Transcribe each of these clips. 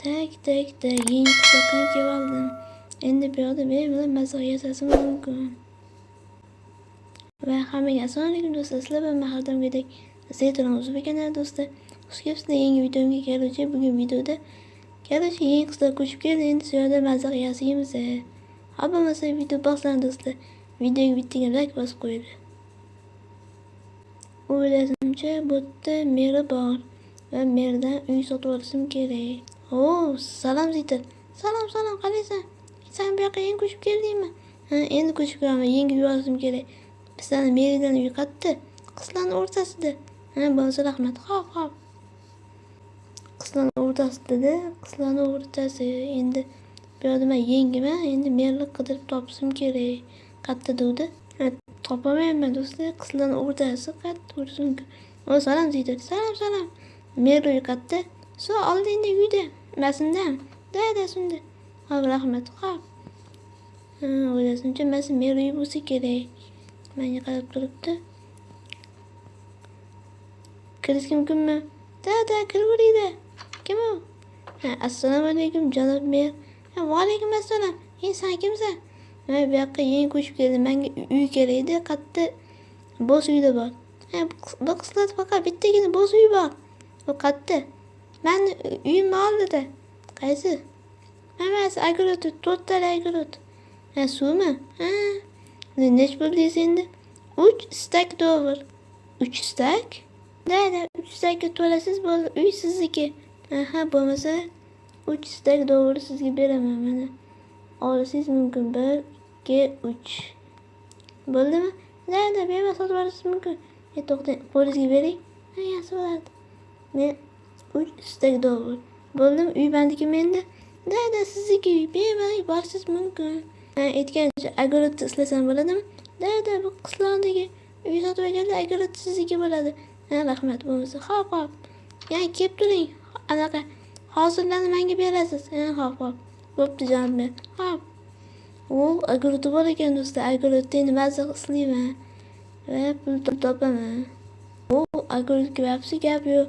Tak tak tak yangi qishloqqa kelib oldim. Endi bu yoqda bemalol maza yasashim mumkin. Va hammaga assalomu alaykum do'stlar. Sizlar bilan men har doimgidek Zeytin O'zbek kanali do'stlar. Xush kelibsizlar yangi videomga. Короче, bugun videoda короче yangi qishloq ko'chib keldi. Endi shu yerda maza yasaymiz. Ha bo'lmasa video boslang do'stlar. Videoga bittaga like bosib qo'yinglar. O'ylashimcha bu yerda meri bor va merdan uy sotib olishim kerak. O, salom Zeytin. Salom, salom, qalaysan? Sen bu yoqqa yangi ko'chib keldingmi? Ha, endi ko'chib kelaman, yangi uy olishim kerak. Bizlarni meridan uy qayerda? Qishloqning o'rtasida. Ha, bo'lsa rahmat. Hop, hop. Qishloqning o'rtasida, qishloqning o'rtasi. Endi bu yoqda men yangiman, endi merni qidirib topishim kerak. Qayerda degdi? Ha, topolmayapman do'stlar. Qishloqning o'rtasi qayerda bo'lishi mumkin? O, salom Zeytin. Salom, salom. Mer uyi qayerda? Shu oldingdagi uyda. Masindan. Da, da, shunda. Hop, rahmat. Hop. Ha, o'ylashimcha masin mer uyi bo'lsa kerak. Menga qarab turibdi. Kirish mumkinmi? Da, da, kiraveringlar. Kim u? Ha, assalomu alaykum janob mer. Ha, va alaykum assalom. Sen kimsan? Men bu yoqqa yangi ko'chib keldim. Menga uy kerak edi. Qayerda bo'sh uyda bor? Ha, bu qishloqda faqat bittagina bo'sh uy bor. U qayerda? Meni uyim oldida. Qaysi? Hammasi agorot, to'rttala agorot. Ha, suvmi? Ha. Nech pul deysiz endi? 3 stak dollar. 3 stak? Da, da, 3 stakka to'lasiz bo'ldi. Uy sizniki. Aha, bo'lmasa 3 stak dollar sizga beraman mana. Olishingiz mumkin. 1 2 3. Bo'ldimi? Da, da, bemalol sotib olishingiz mumkin. To'xtang, qo'lingizga bering. Ha, yaxshi bo'ladi. Men 3 stak dollar. Bo'ldimi? Uy mendikimi endi? Da, da, sizniki uy. Bemalol borishingiz mumkin. Ha, aytgancha agorodda ishlasam bo'ladimi? Da, da, bu qishloqdagi uy sotib olganda agorod sizniki bo'ladi. Ha, rahmat bo'lmasa. Hop, hop. Yana kelib turing. Anaqa hosillarni menga berasiz. Ha, hop, hop. Bo'pti jonim. Hop. U agorodi bor ekan do'stlar. Agorodda endi maza ishlayman va pul topaman. U agorodga vapsi gap yo'q.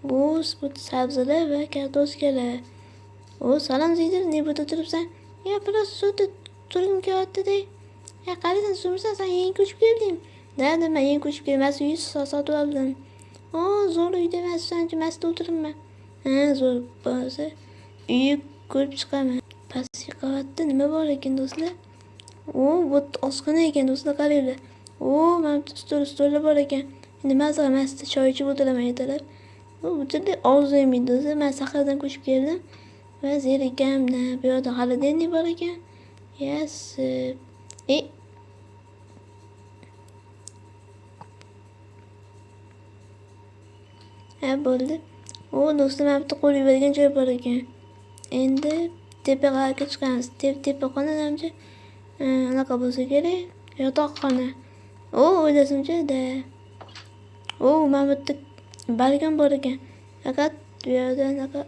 Bu sabzilar va kartoshkalar. O, salom Zeytin, ne bu yerda turibsan? Ya, biroz suvda turgim kelyapti-da. Ya, qaraysan, suvmisan, sen yangi ko'chib kelding. Da, da, men yangi ko'chib keldim. Uy sotib oldim. O, zo'r uyda emassan, mast o'tiribman. Ha, zo'r bo'lsa, uyni ko'rib chiqaman. Pastki qavatda nima bor ekan do'stlar? O, bu oshxona ekan do'stlar, qaranglar. O, mana bu stollar bor ekan. Endi maza mast choy ichib o'tiraman ertalab. Bu butunlay orzuyim edi do'stlar. Men sahradan ko'chib keldim va zerikamda bu yoqda холодильник bor ekan. Yes. Ha, bo'ldi. O, do'stlar, mana bitta qo'l yuvadigan joy bor ekan. Endi tepaga chiqamiz. Tepa xonadamcha anaqa bo'lsa kerak, yotoqxona. O, o'ylashimcha da. O, mana bu yerda balkon bor ekan. Faqat bu yerda anaqa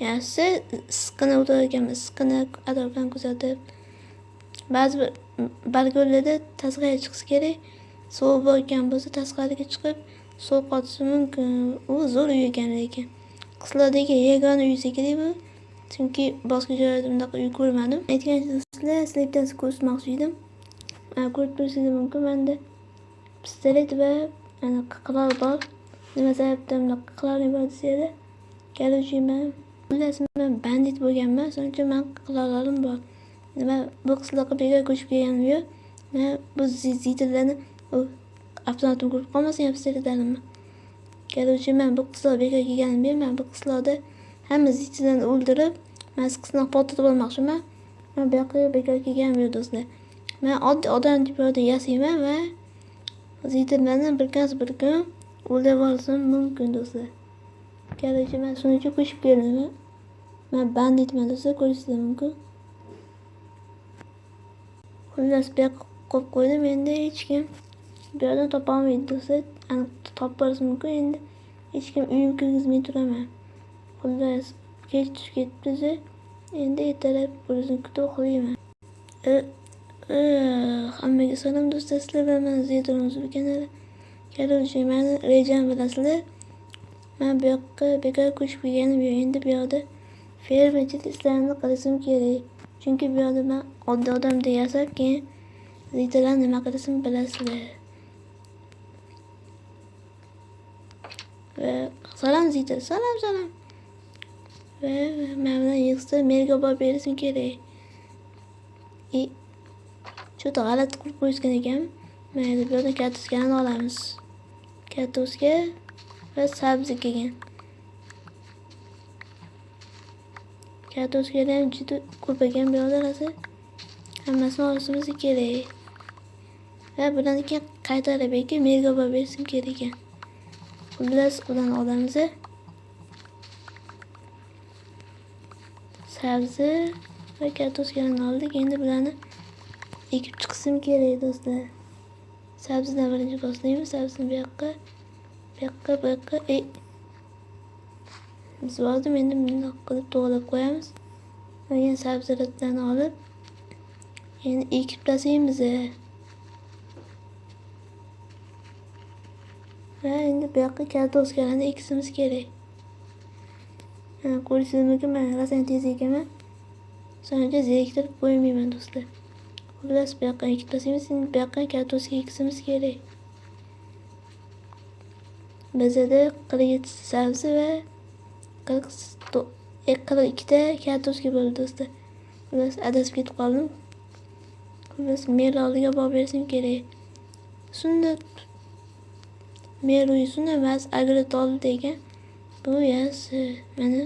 yaxshi issiqqina o'tirar ekanmiz, issiqqina atrofdan kuzatib. Ba'zi bir balkonlarda tashqariga chiqish kerak. Sovuq bo'lgan bo'lsa tashqariga chiqib sovuq qotishi mumkin. U zo'r uy ekan lekin. Qishloqdagi yagona uy kerak bu. Chunki boshqa joyda bunaqa uy ko'rmadim. Aytgancha do'stlar, sizlar bittasi ko'rsatmoqchi edim. Ko'rib turishingiz mumkin. Menda pistolet va anaqa qirol bor. Nima sababdan bunaqa qirolni bor desanglar, короче, men xullas men bandit bo'lganman, shuning uchun men qirollarim bor. Nima bu qishloqqa bekor ko'chib kelganim yo'q. Men bu zeytinlarni avtomatim ko'rib qolmasin ham pistoletlarimni. Короче, men bu qishloqqa bekor kelganim yo'q. Men bu qishloqda hamma zeytinlarni o'ldirib, men qishloqni portlatib olmoqchiman. Men bu yoqqa bekor kelganim yo'q do'stlar. Men oddiy odam deb yerda yashayman va zeytinlarni bir kun o'ldirib olishim mumkin do'stlar. Короче, men shuning uchun ko'chib keldim. Men banditman do'stlar, ko'rishingiz mumkin. Xullas, bu yoqqa qo'yib qo'ydim. Endi hech kim bu yerdan topa olmaydi do'stlar. Aniq topib borish mumkin. Endi hech kim uyimga kirgizmay turaman. Xullas, kech tushib ketibdi. Endi ertalab o'zim kutib uxlayman. Hammaga salom do'stlar, sizlar bilan men Zeytin O'zbek kanali. Короче, meni rejam bilasizlar. Men bu yoqqa bekor ko'chib kelganim yo'q. Endi bu yoqda fermerchilik ishlarini qilishim kerak. Chunki bu yoqda men oddiy odamdek yasab, keyin zitalar nima qilishimni bilasizlar. Va salom zita, salom salom. Va men bilan yig'sa merga borib berishim kerak. Juda g'alati qilib qo'yishgan ekan. Mayli, bu yerdan kartoshkani olamiz. Kartoshka va sabzi kelgan. Kartoshkalar ham juda ko'p ekan bu yerda rosa. Hammasini olishimiz kerak. Va bularni keyin qaytarib ekib merga borib berishim kerak ekan. Xullas, ularni olamiz. Sabzi va kartoshkani oldik. Endi bularni ekib chiqishim kerak do'stlar. Sabzidan birinchi boshlaymiz. Sabzini bu yoqqa, bu yoqqa, bu yoqqa. Biz bordim, endi bundoq qilib to'g'rilab qo'yamiz. Va yana sabzilarni olib endi ekib tashlaymiz. Va endi bu yoqqa kartoshkalarni ekishimiz kerak. Ko'rishingiz mumkin, men rosa tez ekaman. So'ngra zeriktirib qo'ymayman do'stlar. Xullas, bu yoqqa ekib tashlaymiz. Endi bu yoqqa kartoshka ekishimiz kerak. Bizda 47 sabzi va 42 ta kartoshka bo'ldi do'stlar. Xullas, adashib ketib qoldim. Xullas, mer oldiga borib berishim kerak. Shunda mer uyi shunda emas, agret oldi ekan. Bu yaxshi. Mana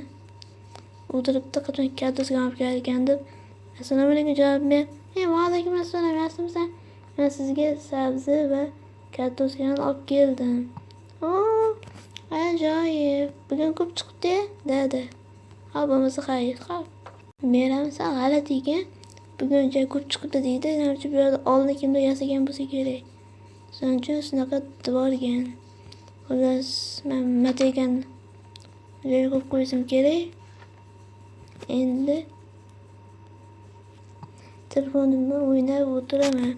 o'tiribdi, qachon kartoshka olib kelar ekan deb. Assalomu alaykum javob ber. Va alaykum assalom, yaxshimisan? Men sizga sabzi va kartoshkani olib keldim. Ajoyib. Bugun ko'p chiqibdi, dada. Ha, bo'lmasa xayr. Ha. Meramisan g'alati ekan. Bugun juda ko'p chiqibdi deydi. Nima uchun bu yerda oldin kimdir yasagan bo'lsa kerak. Shuning uchun shunaqa devorgan. Xullas, men mategan joyga qo'yib qo'yishim kerak. Endi telefonimni o'ynab o'tiraman.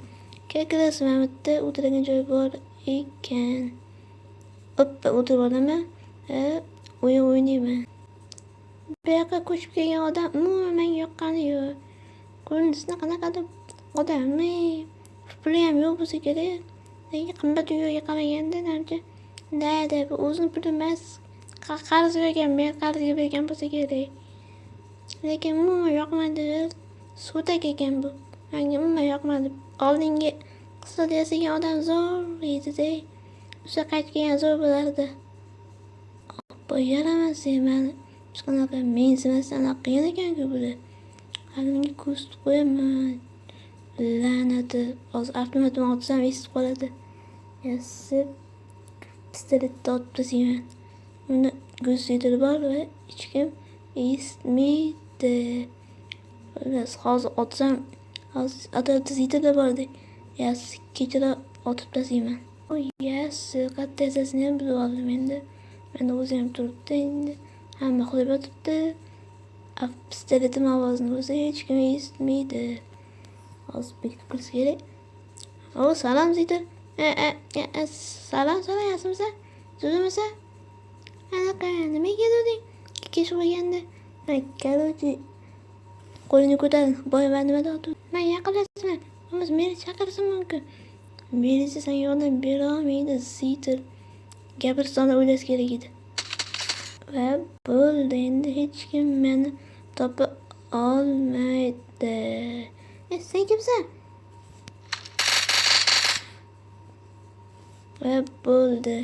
Как раз mana bu yerda o'tiradigan joy bor ekan. Oppa, o'tirib olaman va o'yin o'ynayman. Bu yoqqa ko'chib kelgan odam umuman menga yoqqani yo'q. Ko'rinishini qanaqadir odam, puli ham yo'q bo'lsa kerak. Lekin qimmat uyga qamaganda namcha, da, bu o'zini puli emas, qarz bergan, men qarzga bergan bo'lsa kerak. Lekin umuman yoqmadi. So'tak ekan bu. Menga umuman yoqmadi. Oldingi qishlada yasagan odam zo'r edi-da. O'sha qaytib kelgan zo'r bo'lardi. Oppa, yaramas mani. Hech qanaqa mensimasdan anaqa qiyin ekan-ku bular. Halimga ko'z qo'yaman. La'nati. Hozir avtomatimni otsam eshitib qoladi. Yasib pistoletni otib tashlayman. Uni go'zliklar bor va hech kim eshitmaydi. Xullas, hozir otsam, hozir atrofda zitlar bor edi. Yassi kechada otib tashlayman. O yassi, qayerda yasasini ham bilib oldim endi. Menda o'zi ham turibdi endi. Hamma uxlab yotibdi. Pistoletim ovozini bo'lsa hech kim eshitmaydi. Hozir bekitib qilish kerak. O, salom zitlar. Salom, salom, yaxshimisan? Zo'rmisan? Anaqa nimaga kelding? Kech bo'lganda. Короче, qo'lini ko'tar. Boy, man nima deyapti? Men yaqinlashman. Bo'lmasa meni chaqirishim mumkin. Militsiya senga yordam bera olmaydi, zitl. Gapirishdan o'ylash kerak edi. Va bo'ldi, endi hech kim meni topa olmaydi. Sen kimsan? Va bo'ldi.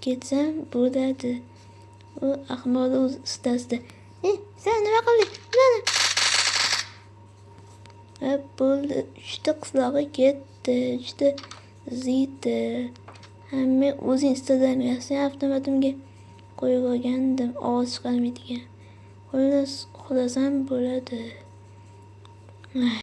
Ketsam bo'ladi. U ahmoqni o'z ustasida. Sen nima qilding? Mana. Va bo'ldi. 3 ta qishlog'i ketdi. 3 ta ziti. Hamma o'zing istagan yaxshi avtomatimga qo'yib olgandim, ovoz chiqarmaydigan. Xullas, uxlasam bo'ladi.